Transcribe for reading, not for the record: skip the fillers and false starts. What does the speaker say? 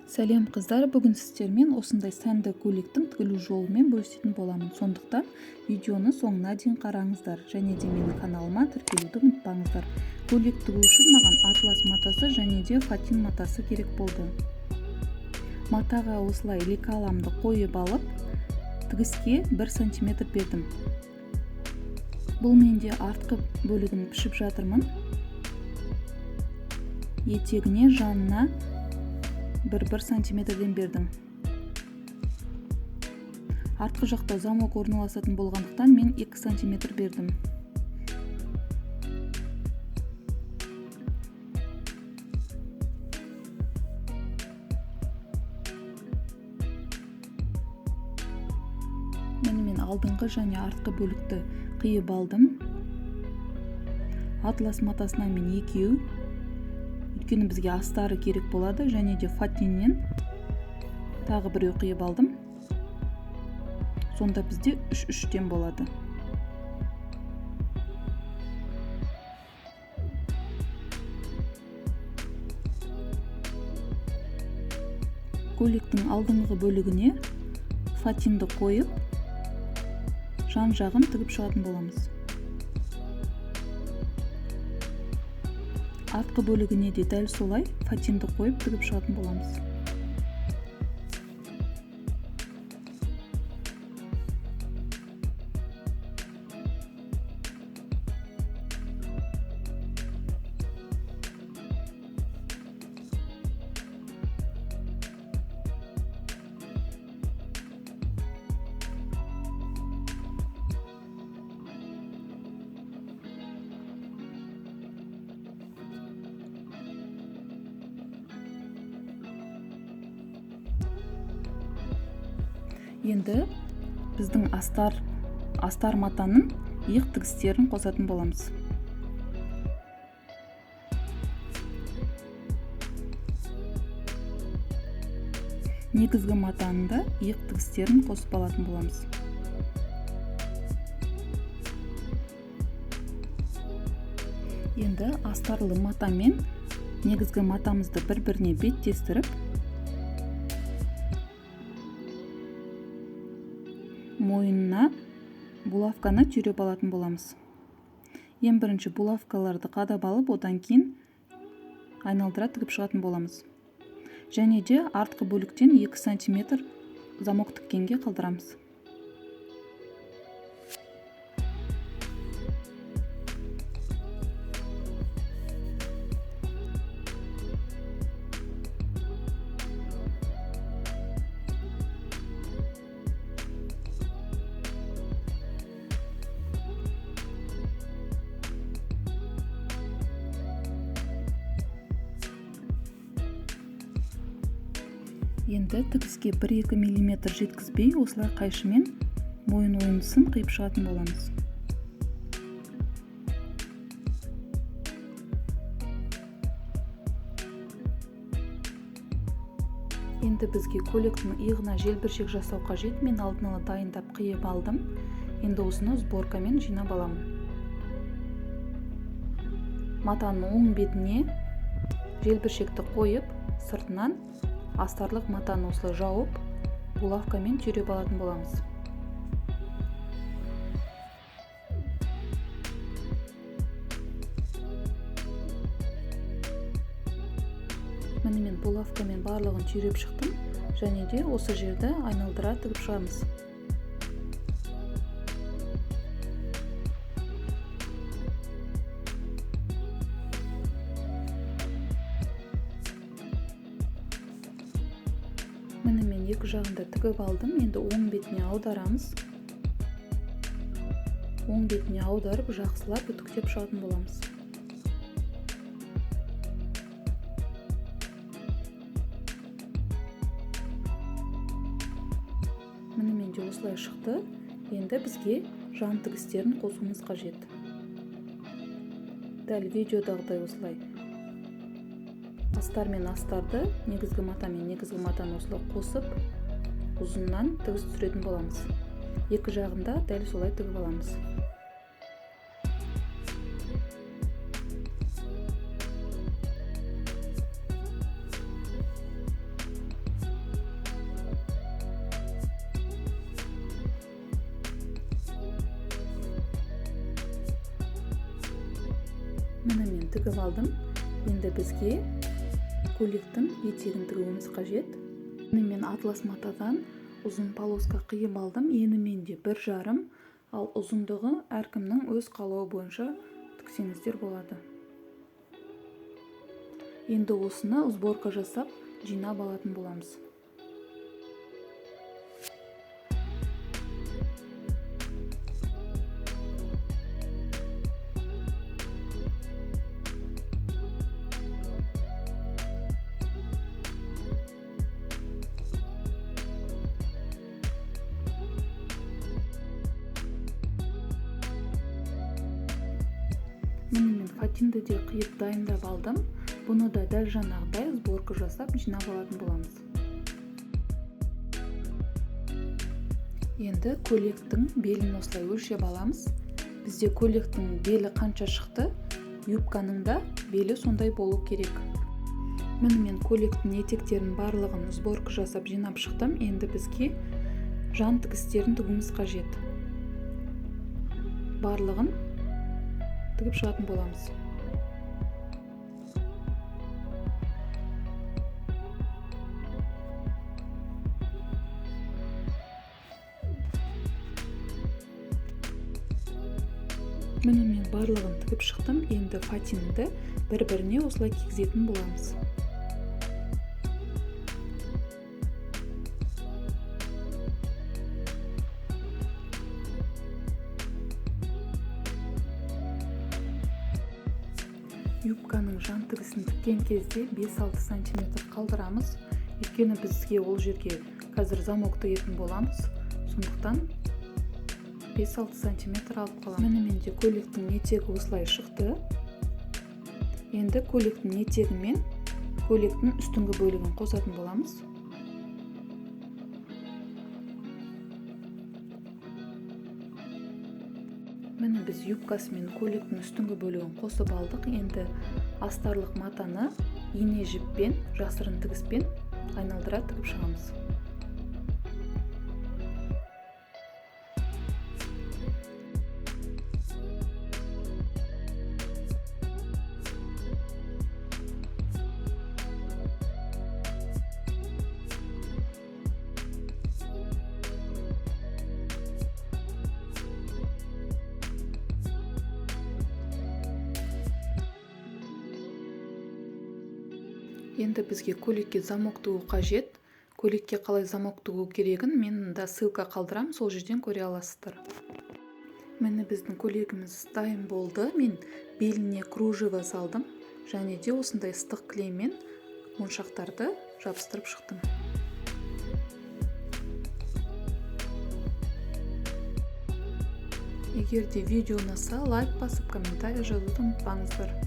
Сәлем, қыздар! Бүгін сіздермен осындай сәнді көйлектің тігілу жолымен бөлісетін боламын. Сондықтан видеоны соңына дейін қараңыздар және де менің каналыма тіркелуді ұмытпаңыздар. Көйлек тігу үшін маған атлас матасы және де фатин матасы керек болды. Матаға осылай лекаламды қойып алып, тігіске 1 сантиметр бердім. Бұл менде артқы бөлігін пішіп жатырмын. Етегіне, жанына 1-1 сантиметрден бердім. Артқы жақта замок орналасатын болғандықтан мен 2 сантиметр бердім. Міне, мен алдыңғы және артқы бөлікті қиып алдым. Атлас матасынан мен екеу, өйткені бізге астары керек болады, және де фатиннен тағы біреу қиып алдым. Сонда бізде үш-үштен болады. Көйлектің алдыңғы бөлігіне фатинді қойып, жан-жағын тігіп шығатын боламыз. Артқы бөлігіне де дәл солай фатинді қойып тігіп шығатын боламыз. Енді біздің астар матаның иық тігістерін қосатын боламыз. Негізгі матаның да иық тігістерін қосып алатын боламыз. Енді астарлы матамен негізгі матамызды бір-біріне беттестіріп, мойнына булавканы түйреп алатын боламыз. Ең бірінші булавкаларды қадап алып, одан кейін айналдыра тігіп шығатын боламыз. Және де артқы бөліктен 2 сантиметр замок тіккенге қалдырамыз. Енді тігіске бір-екі миллиметр жеткізбей, осылай қайшымен мойын ойындысын қиып шығатын боламыз. Енді бізге көйлектің иығына желбіршек жасау қажет. Мен алдын ала дайындап қиып алдым. Енді осыны сборкамен жинап аламын. Матаның оң бетіне желбіршекті қойып, сыртынан астарлық матаны осылай жауып, булавкамен түйреп алатын боламыз. Міне, мен булавкамен барлығын түйреп шықтым, және де осы жерді айналдыра тігіп шығамыз. Міне, мен екі жағында тігіп алдым. Енді оң бетіне аударамыз. Оң бетіне аударып, жақсылап үтіктеп шығатын боламыз. Міне, менде осылай шықты. Енді бізге жан тігістерін қосуымыз қажет. Дәл видеодағыдай осылай астар мен астарды, негізгі мата мен негізгі матаны осылай қосып, ұзыннан тігіс түсіретін боламыз. Екі жағында дәл солай тігіп аламыз. Міне, мен тігіп алдым. Енді бізге көйлектің етегін тігуіміз қажет. Міне, мен атлас матадан ұзын полоска қиып алдым. Енімен де 1,5, ал ұзындығы әркімнің өз қалауы бойынша тіксеңіздер болады. Енді осыны сборка жасап жинап алатын боламыз. Міне, мен фатинді де қиып дайындап алдым. Бұны да дәл жаңағыдай сборка жасап жинап алатын боламыз. Енді көйлектің белін осылай өлшеп аламыз. Бізде көйлектің белі қанша шықты, юбканың да белі сондай болу керек. Міне, мен көйлектің етектерінің барлығын сборка жасап жинап шықтым. Енді бізге жан тігістерін тігуіміз қажет. Барлығын тігіп шығатын боламыз. Міне, мен барлығын тігіп шықтым. Енді фатинді бір-біріне осылай кигізетін боламыз. Юбканың жан тігісін тіккен кезде 5-6 сантиметр қалдырамыз. Өйткені бізге ол жерге қазір замок тігетін боламыз. Сондықтан 5-6 сантиметр алып қаламыз. Міне, менде көйлектің етегі осылай шықты. Енді көйлектің етегі мен көйлектің үстіңгі бөлігін қосатын боламыз. Міне, біз юбкасы мен көйлектің үстіңгі бөлігін қосып алдық. Енді астарлық матаны ине жіппен, жасырын тігіспен айналдыра тігіп шығамыз. Енді бізге көйлекке замок тігу қажет. Көйлекке қалай замок тігу керегін мен да ссылка қалдырамын, сол жерден көре аласыздар. Міне, біздің көйлегіміз дайын болды. Мен беліне кружево салдым және де осындай ыстық клеймен моншақтарды жабыстырып шықтым. Егер де видео ұнаса, лайк басып, комментарий жазуды ұмытпаңыздар.